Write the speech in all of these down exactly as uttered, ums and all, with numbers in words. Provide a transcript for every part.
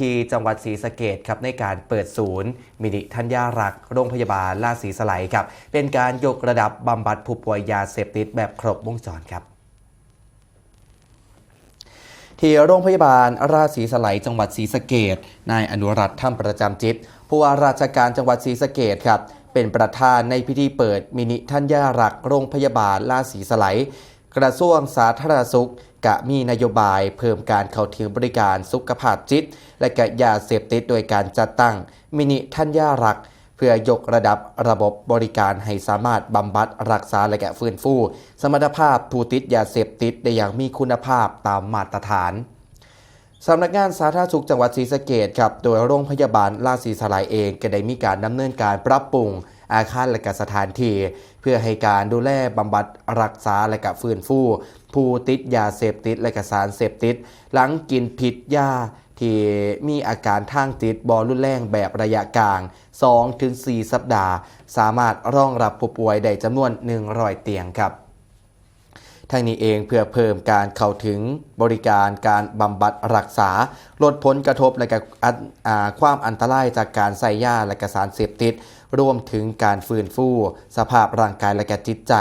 ที่จังหวัดศรีสะเกษครับ ในการเปิดศูนย์มินิธัญญารักษ์โรงพยาบาลราชสีสไลครับ เป็นการยกระดับบำบัดผู้ป่วยยาเสพติดแบบครบวงจรครับ ที่โรงพยาบาลราชสีสไลจังหวัดศรีสะเกษ นายอนุรัตน์ ธรรมประจำจิต ผู้ว่าราชการจังหวัดศรีสะเกษครับ เป็นประธานในพิธีเปิดมินิธัญญารักษ์โรงพยาบาลราชสีสไล กระทรวงสาธารณสุขกะมีนโยบายเพิ่มการเข้าถึงบริการสุขภาพจิต และกะยาเสพติด โดยการจัดตั้งมินิธัญญารักษ์ เพื่อยกระดับระบบบริการให้สามารถบำบัดรักษาและกะฟื้นฟูสมรรถภาพผู้ติดยาเสพติดได้อย่างมีคุณภาพตามมาตรฐาน สำนักงานสาธารณสุขจังหวัดศรีสะเกษครับ โดยโรงพยาบาลราชสีสไลเองก็ได้มีการดำเนินการปรับปรุงอาคารและกะสถานที่ เพื่อให้การดูแลบำบัดรักษาและกะฟื้นฟูผู้ติดยาเสพติดและกะสารเสพติด หลังกินพิษยาที่มีอาการทางจิตบ่รุนแรงแบบระยะกลาง สองถึงสี่ สัปดาห์ สามารถรองรับผู้ป่วยได้จำนวน หนึ่งร้อย เตียงครับ ทั้งนี้เองเพื่อเพิ่มการเข้าถึงบริการการบำบัดรักษา ลดผลกระทบและกะอันอ่าความอันตรายจากการใช้ยาและกะสารเสพติด รวมถึงการฟื้นฟูสภาพร่างกายและกะจิตใจ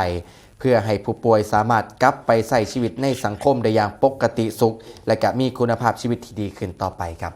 เพื่อให้ผู้ป่วยสามารถกลับไปใช้ชีวิตในสังคมได้อย่างปกติสุข และกะมีคุณภาพชีวิตที่ดีขึ้นต่อไปครับ